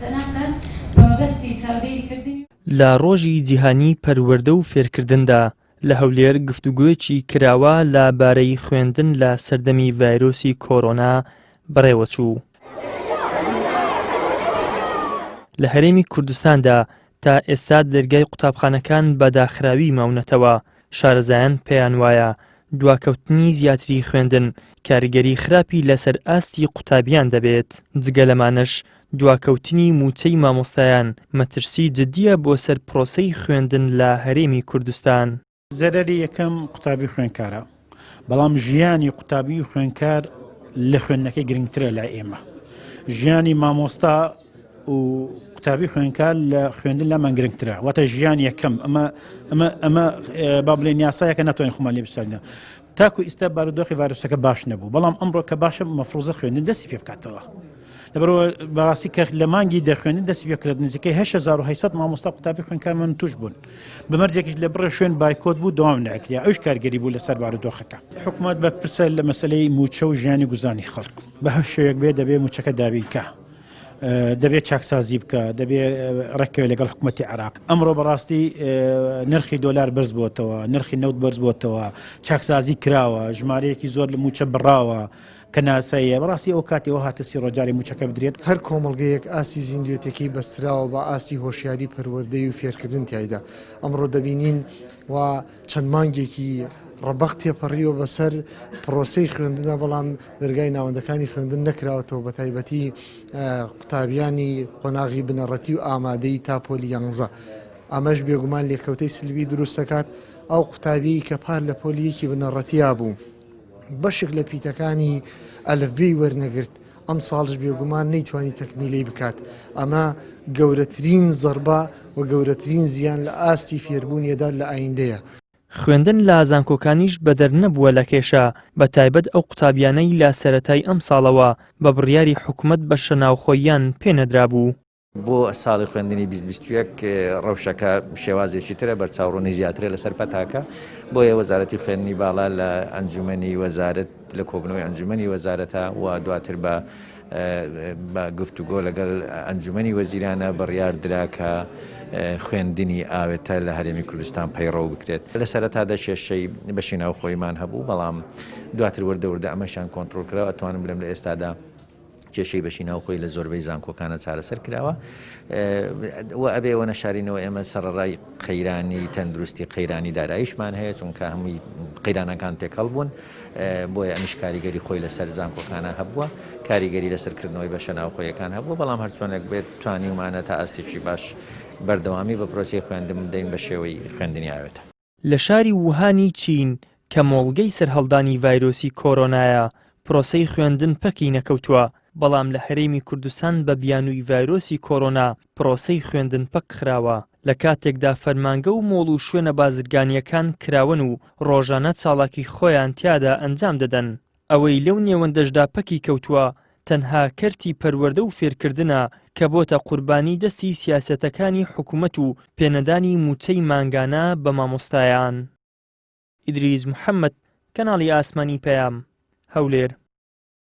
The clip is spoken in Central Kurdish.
جەنابتان بە مەبەستی چاودێری کردنی. لە ڕۆژی جیهانی پەروەردە و فێرکردندا لە هەولێر گفتوگۆیەکی کراوە لە بارەی خوێندن لە سەردەمی ڤایرۆسی کۆرۆنا بەڕێوەچوو. لە هەرێمی کوردستاندا تا ئێستا دەرگای قوتابخانەکان بە داخراوی ماونەتەوە، شارەزایان پێیان وایە دواکەوتنی زیاتری خوێندن کاریگەری خراپی لەسەر ئاستی قوتابیان دەبێت، جگە لەمانەش دواکەوتنی مووچەی مامۆستایان مەترسی جدییە بۆ سەر پرۆسەی خوێندن لە هەرێمی کوردستان. زەرەری یەکەم قوتابی و خوێندکارە، بەڵام ژیانی قوتابی و خوێندکار لە خوێندنەکەی گرنگترە لای ئێمە. ژیانی مامۆستا و قوتابی خوێندکار لە خوێندن لامان گرنگترە، واتە ژیان یەکەم. ئەمە ئەمە ئەمە با بڵێن یاسایەکە ناتوانین خۆمان لێ بسەرنە. تاکو ئیستا بارودۆخی ڤایرۆسەکە باش نەبوو، بەڵام ئەمڕۆ کە باشە مەفروزە خوێندن دەستی پێ بکاتەوە. لەبەرئەوە بەڕاستی کە لە مانگی دە خوێندن دەستی پێ کرد نزیکەی 8800 مامۆستا قوتابی خوێندکارمان توش بوون بە مەرجێکیش لە بڕێ شوێن بایکۆت بوو دەوام نەکریا ئەوش کارگەری بوو لەسەر بارودۆخەکە حکوومەت بەرپرسە لە مەسلەی موچە و ژیانی گوزانی خەڵک بە هەر شێوەیەک بێ دەبێ موچەکە دابین کە دەبێت چاکسازی بکە دەبێ ڕێککەوێت لەگەڵ حکوومەتتی عراق ئەمڕۆ بەڕاستی نرخی دۆلار بەرز بۆتەوە نرخی نەوت بەرز بۆتەوە چاکسازی کراوە ژمارەیەکی زۆر لە موچە بڕاوە کە ناساییە بەڕاستی ئەو کاتی ئەوە هاتە سی ڕۆژ جارێ موچەکە بدرێت. هەر کۆمەڵگەیەک ئاستی زیندوێتیەکەی بەستراوە بە ئاستی هۆشیاری پەروەردەی و فێرکردن تیایدا. ئەمڕۆ دەبینین وا چەند مانگێکی ڕەبەق تێپەڕیوە بەسەر پرۆسەی خوێندنە، بەڵام دەرگای ناوەندەکانی خوێندن نەکراوەتەوە بەتایبەتی قوتابیانی قۆناغی بنەڕەتی و ئامادەیی تا پۆلی یانزە. ئەمەش بێگومان لێکەوتەی سلبی دروست دەکات. ئەو قوتابیەی کە پار لە پۆلی یەکی بنەڕەتیا بوو، بەشێک لە پیتەکانی ئەلفبێی وەرنەگرت، ئەمساڵش بێگومان نەیتوانی تەکمیلەی بکات، ئەمە گەورەترین زەربە و گەورەترین زیان لە ئاستی فێربوونیەدا لە ئایندەیە. خوێندن لە زانکۆکانیش بەدەر نەبووە لە کێشە، بەتایبەت ئەو قوتابیانەی لە سەرەتای ئەمساڵەوە بە بڕیاری حکومەت بەشە ناوخۆییان پێنەدرابوو. بۆ ساڵی خوێندنی 2021 ڕەوشەکە شێوازێکی ترە، بەرچاوڕوونی زیاترە لەسەر پەتاکە، بۆیە وەزارەتی خوێندنی باڵا لە ئەنجومەنی وەزارەت لە کۆبوونەوەی ئەنجومەنی وەزارەتە و دواتر بە بە گفتوگۆ لەگەڵ ئەنجومەنی وەزیرانە بڕیار درا کە خوێندنی ئاوێتە لە هەرێمی کوردستان پەیڕەو بکرێت. لە سەرەتادا کێشەی بەشی ناوخۆیمان هەبوو، بەڵام دواتر وردە وردە ئەمەشیان کۆنترۆڵ کرا و ئەتوانم بڵێم لە ئێستادا کێشەی بەشی ناوخۆی لە زۆربەی زانکۆکانە چارەسەر کراوە و ئەبێ ئەوە نەشارینەوە ئێمە سەرەڕای قەیرانی تەندروستی قەیرانی داراییشمان هەیە چونکە هەمووی قەیرانەکان تێکەڵ بوون بۆیە ئەمیش کاریگەری خۆی لەسەر زانکۆکانە هەبووە کاریگەری لەسەر کردنەوەی بەشە ناوخۆیەکان هەبووە بەڵام هەرچۆنێک بێت توانیومانە تا ئاستێکی باش بەردەوامی بە پرۆسەی خوێندن بدەین بە شێوەی خوێندنی ئاوێتە. لە شاری ووهانی چین کە مۆڵگەی سەرهەڵدانی ڤایرۆسی کۆرۆنایە، پرۆسەی خوێندن پەکی نەکەوتووە، بەڵام لە هەرێمی کوردستان بە بیانووی ڤایرۆسی کۆرۆنا پرۆسەی خوێندن پەکخراوە، لە کاتێکدا فەرمانگە و مۆڵ و شوێنە بازرگانییەکان کراوەن و ڕۆژانە چاڵاکی خۆیان تیادا ئەنجام دەدەن. ئەوەی لەو نێوەندەشدا پەکی کەوتووە تەنها کەرتی پەروەردە و فێرکردنە کە بۆتە قوربانی دەستی سیاسەتەکانی حکومەت و پێنەدانی مووچەی مانگانە بە مامۆستایان. ئیدریس محەمەد، کەناڵی ئاسمانی پەیام، هەولێر.